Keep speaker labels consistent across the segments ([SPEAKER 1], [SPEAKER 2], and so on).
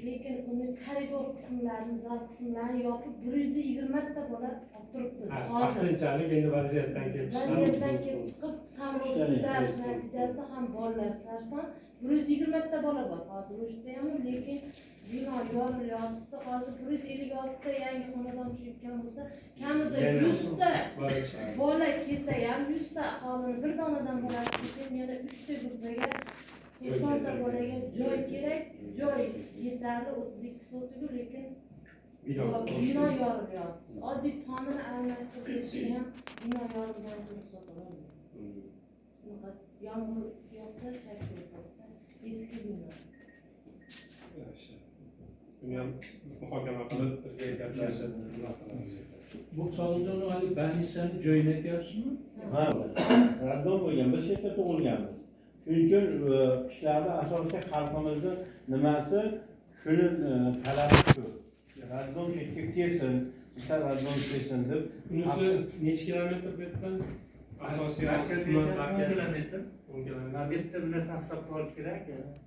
[SPEAKER 1] Lekin uni koridor qismlarini, zal qismlarini yopib, 120 ta bola olib turibmiz hozir.
[SPEAKER 2] Vaqtinchalik endi vaziyatdan kelib chiqib.
[SPEAKER 1] Vaziyatdan kelib chiqib, qamrov ko'tarish natijasida ham bolalar sarson. 120 ta bola bor hozir o'sha ham, lekin bino yorilyotibdi. Hozir 156 ta yangi xonadon tushayotgan bo'lsa, kamida
[SPEAKER 2] Yana
[SPEAKER 1] 100 ta
[SPEAKER 2] bola chiqadi.
[SPEAKER 1] bola kelsa ham, 100 ta aholini bir donadan bolasi kelsa ham, yana uchta gruppaga 90 ta bolaga joy kerak. Joy yetarli, 32 sotigu, lekin
[SPEAKER 2] Bino
[SPEAKER 1] bino yorilyapti. Oddiy tomini almashtirib berishga ham bino yorilgan uchun ruxsat ololmaydi. Shunaqa yomg'ir yog'sa, chak bo'ladi, eski bino.
[SPEAKER 2] Yaxshi. Buni ham muhokama qilib, birga gaplashib, nima qilamiz.
[SPEAKER 3] Bu Sodiqjon, haligi больница ni joyini aytyapsizmi?
[SPEAKER 4] Ha, роддом bo'lgan. Biz shu yerda tug'ilganmiz. Shuning uchun qishloqda asosiy xalqimizni nimasi shuni talabi shu. Роддом chetga kelsin, bitta роддом kelsin deb.
[SPEAKER 2] Unisi necha kilometr bu yerdan? Asosiy
[SPEAKER 5] Markazga
[SPEAKER 2] tuman
[SPEAKER 5] 10
[SPEAKER 2] markazi.
[SPEAKER 5] kilometr.
[SPEAKER 2] 10 kilometr.
[SPEAKER 5] Va bu yerda bir narsani hisobga olish kerak.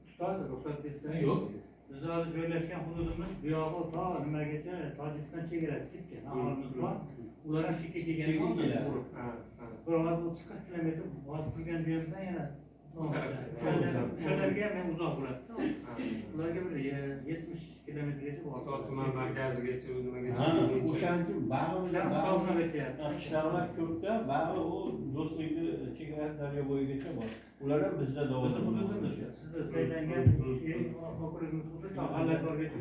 [SPEAKER 5] Ustoz, ruxsat bersa.
[SPEAKER 3] Yo'q.
[SPEAKER 5] Biz hozir joylashgan hududimiz bu yog'i to nimagacha, Tojikiston chegarasi ketgan aholimiz bor. Ular ham shu yerga kelgan.
[SPEAKER 4] Shu yerga keladi.
[SPEAKER 2] Ha, ha.
[SPEAKER 5] Bir hozir 30-40 kilometr hozir turgan joyimizdan yana
[SPEAKER 2] Bu tarafga.
[SPEAKER 5] O'shalarga ham uzoq bo'ladida.
[SPEAKER 2] Ha.
[SPEAKER 5] Ularga bir 70 kilometrgacha bor.
[SPEAKER 2] To tuman markazigacha, nimagacha.
[SPEAKER 4] Ha, o'shaning uchun bag'imiz
[SPEAKER 5] O'shani hisoblab aytyapti.
[SPEAKER 4] Qishloqlar ko'pda, bag'i u Do'stlikni chegarasi daryo bo'yigacha bor. Ular ham bizda
[SPEAKER 5] Bizni hududimiz shu. Sizni saylangan okrugimiz hududi to G'allakorgacha.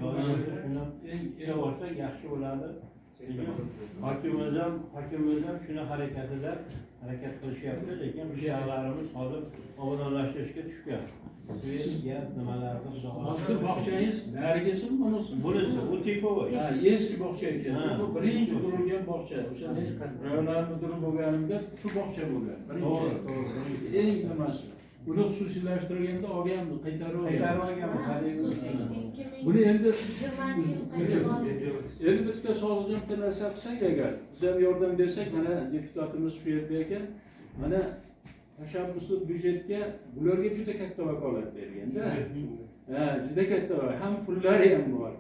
[SPEAKER 4] Shuni ishlab olsak, yaxshi bo'ladi. Lekin hokimimiz ham shuni harakatida, harakat qilishyapti, lekin qishloqlarimiz hozir obodonlashtirishga tushgan. Свет, gaz nimalarni, xudo xohlasa.
[SPEAKER 3] Hozir bog'changiz narigisimi, bunisimi?
[SPEAKER 4] Bunisi, bu типовой.
[SPEAKER 3] Ha, eski bog'cha ekan.
[SPEAKER 4] Ha.
[SPEAKER 3] Bu birinchi qurilgan bog'cha. O'sha men rayonlar mudiri bo'lganimda shu bog'cha bo'lgan. Birinchi.
[SPEAKER 4] To'g'ri.
[SPEAKER 3] Eng nimasi. Uni xususiylashtirganda olganmiz, qaytarib
[SPEAKER 4] Qaytarib
[SPEAKER 3] olganmiz.
[SPEAKER 4] olganmiz.
[SPEAKER 1] Ha,
[SPEAKER 4] Haligi-
[SPEAKER 1] xususiy 2020
[SPEAKER 3] Buni endi
[SPEAKER 1] yil qaytarib oldik.
[SPEAKER 3] Endi bitta Sodiqjon, bitta narsa qilsak agar, biz ham yordam bersak, mana deputatimiz shu yerda ekan, mana tashabbusli byudjetga bularga juda katta vakolat berganda. Ha, juda katta, ham pullari ham bor.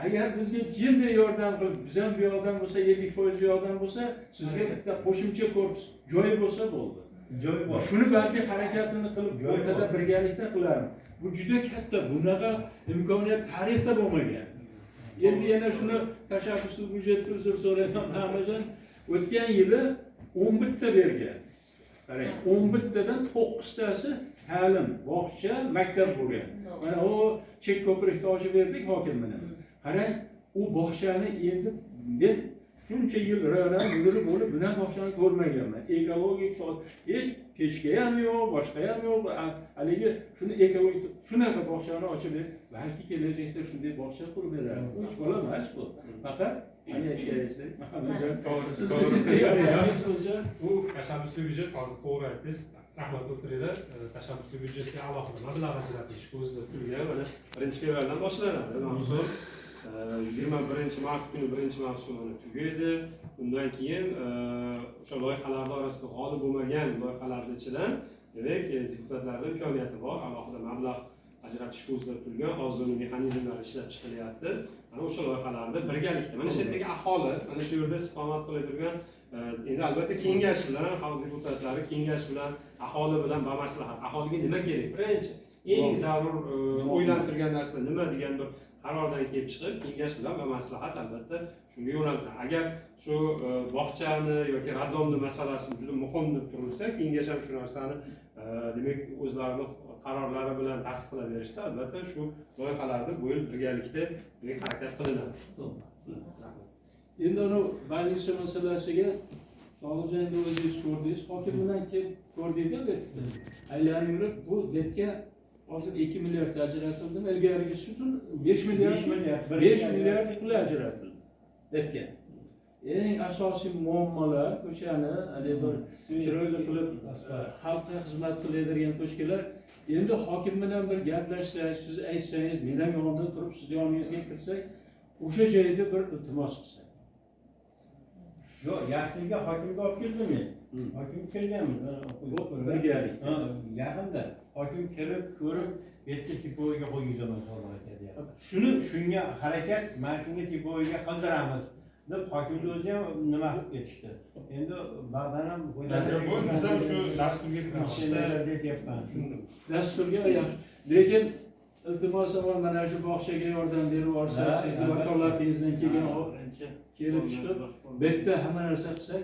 [SPEAKER 3] Agar bizga jinday yordam qilib, biz ham bu yoqdan bo'lsa, 50% bu yoqdan bo'lsa, sizga bitta qo'shimcha korpus joy bo'lsa bo'ldi.
[SPEAKER 4] Joy bor.
[SPEAKER 3] Shuni balki harakatini qilib,
[SPEAKER 4] Joy
[SPEAKER 3] o'rtada
[SPEAKER 4] bor.
[SPEAKER 3] birgalikda qilarmiz. Bu juda katta, bunaqa imkoniyat tarixda bo'lmagan. Endi yana shuni tashabbusli byudjetni, uzr so'rayman, Ahmadjon, o'tgan yili 11 ta bergan. Qarang, 11 tadan to'qqiztasi ta'lim, bog'cha, maktab bo'lgan. Mana u chek ko'prikni ochib berdik hokim bilan. Qarang, u bog'chani endi men shuncha yil rayon mudiri bo'lib, bunaqa bog'chani ko'rmaganman. Ekologik hech pechka ham yo'q, boshqa ham yo'q. Haligi shuni ekologik shunaqa bog'chani ochib berib, balki kelajakda shunday bog'cha qurib beradi. Uch bola emas bu. Faqat mana aytganingizdek, Muhammadjon,
[SPEAKER 2] To'g'ri,
[SPEAKER 3] siz
[SPEAKER 2] to'g'ri.
[SPEAKER 3] yo'lingiz bo'lsa,
[SPEAKER 2] Bu tashabbusli byudjet, hozir to'g'ri aytdingiz, rahmat, o'tiringlar. Tashabbusli byudjetga alohida mablag' ajratilishi ko'zda tutilgan. Mana 1-fevraldan boshlanadi mavsum. 21-mart kuni birinchi mavsum mana tugaydi. Undan keyin o'sha loyihalarni orasida g'olib bo'lmagan loyihalarni ichidan, demak, deputatlarni imkoniyati bor, alohida mablag' ajratish ko'zda tutilgan. Hozir uni mexanizmlari ishlab chiqilyapti. Mana o'sha loyihalarni birgalikda, mana shu yerdagi aholi, mana shu yerda istiqomat qilib turgan endi albatta kengash bilan, xalq deputatlari kengash bilan, aholi bilan bamaslahat, aholiga nima kerak, birinchi eng zarur o'ylantirgan narsa nima degan bir qarordan kelib chiqib, kengash bilan bamaslahat albatta shunga yo'naltiradi. Agar shu bog'chani yoki роддом ni masalasi juda muhim deb turilsa, kengash ham shu narsani demak, o'zlarini qarorlari bilan tasdiqlab berishsa, albatta shu loyihalarni bu yil birgalikda, demak, harakat qilinadi. Rahmat.
[SPEAKER 3] Endi anavi больница masalasiga, Sodiqjon, endi o'zingiz ko'rdingiz, hokim bilan kelib ko'rdikda bu yerda. Aylanib yurib, bu yerga hozir 2 milliard ajratildimi? Ilgarigisi uchun 5 milliard,
[SPEAKER 4] 5 milliard.
[SPEAKER 3] 5 milliard pul ajratildi bu yerga. Eng asosiy muammolar ko'chani haligi bir chiroyli qilib, xalqqa xizmat qiladigan точка lar. Endi hokim bilan bir gaplashsak, siz aytsangiz, men ham yonida turib, sizni yoningizga kirsak, o'sha joyda bir iltimos qilsak.
[SPEAKER 4] Yo'q, Yasliga hokimga olib keldim men. Hokim kelganmiz. Mana
[SPEAKER 3] Birgalikda.
[SPEAKER 4] Ha, yaqinda hokim kirib ko'rib Bu yerda типовой ga qo'ygizaman Sodiq aka deyapti.
[SPEAKER 3] Shuni
[SPEAKER 4] Shunga harakat, mana shunga типовой ga qildiramiz deb hokimni o'zi ham nima qilib ketishdi. Endi bag'dan ham
[SPEAKER 2] Bu biz ham shu dasturga kiritishda
[SPEAKER 4] deyapman.
[SPEAKER 2] tushundim.
[SPEAKER 3] Dasturga yaxshi, lekin iltimos, mana shu bog'chaga yordam berib yuborsa,
[SPEAKER 4] Ha,
[SPEAKER 3] sizni
[SPEAKER 4] albatta.
[SPEAKER 3] vakolatingizdan kelgan kelib chiqib bu yerda hamma narsa qilsak,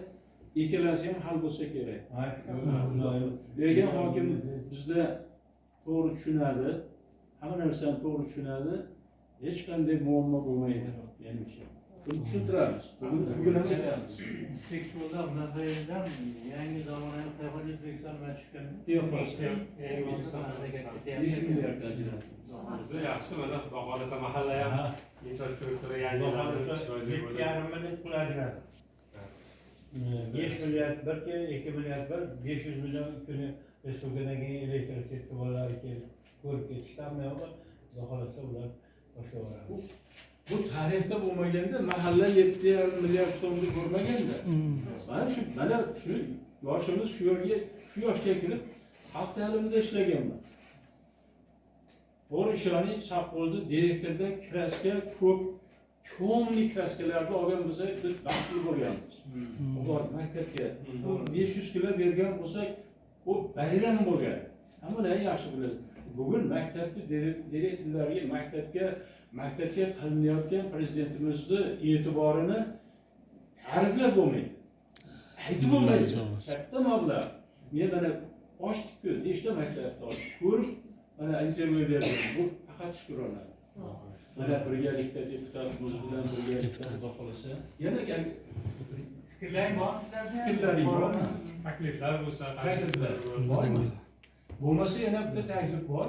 [SPEAKER 3] ikkalasi ham hal bo'lsa kerak.
[SPEAKER 4] Ha, shu-
[SPEAKER 3] Lekin hokim bizda to'g'ri tushunadi, hamma narsani to'g'ri tushunadi, hech qanday muammo bo'lmaydi menimcha. Buni tushuntiramiz, bugun ham aytamiz.
[SPEAKER 5] Kichik suvda MFdan yangi zamonaviy qiyofada O'zbekiston bilan tushgan.
[SPEAKER 3] Qiyofasi.
[SPEAKER 5] Yangi O'zbekiston harakat
[SPEAKER 3] 5 milliard ajratamiz.
[SPEAKER 2] Juda yaxshi, mana xudo xohlasa mahalla ham infrastruktura yangilanib, chiroyli
[SPEAKER 4] Yetti
[SPEAKER 2] bo'ladi.
[SPEAKER 4] yarim milliard pul ajradi. 5 milliard bir keyin, 2 milliard bir, 500 million kuni respublikadan keyin elektr сетка bolalari kelib ko'rib ketishdi. Hamma yoqda xudo xohlasa ular boshlab yuboramiz.
[SPEAKER 3] Bu tarixda bo'lmaganda, mahalla 7,5 milliard so'mni ko'rmaganda. Mana shu yoshimiz shu yerga, shu yoshga kirib xalq ta'limida ishlaganman. To'g'ri, ishoning, sovxozni direktoridan краска, ko'k темный краска larni olgan bo'lsak, biz baxtli bo'lganmiz. Bor maktabga u 500 kilo bergan bo'lsak, u bayram bo'lgan. Hammalar yaxshi bilasiz, bugun maktabni direktorlariga, maktabga qilinayotgan prezidentimizni e'tiborini ta'riflab bo'lmaydi, aytib bo'lmaydi, katta mablag'. Men mana ochdikku, nechta maktabni ochdik, ko'rib mana intervyu berdim. Bu faqat shukrona. Mana birgalikda deputatimiz bilan birgalikda, xudo xohlasa, yana
[SPEAKER 5] Fikrlaring bormi sizlarda?
[SPEAKER 3] Fikrlaring bormi?
[SPEAKER 2] Takliflar bo'lsa,
[SPEAKER 3] Takliflar bormi? Bo'lmasa, yana bitta taklif bor.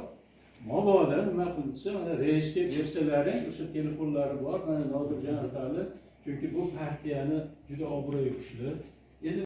[SPEAKER 3] Mabodo nima qilsa, mana reysga bersalaring, o'sha telefonlari bor, mana Nodirjon orqali, chunki bu partiyani juda obro'yi kuchli. Endi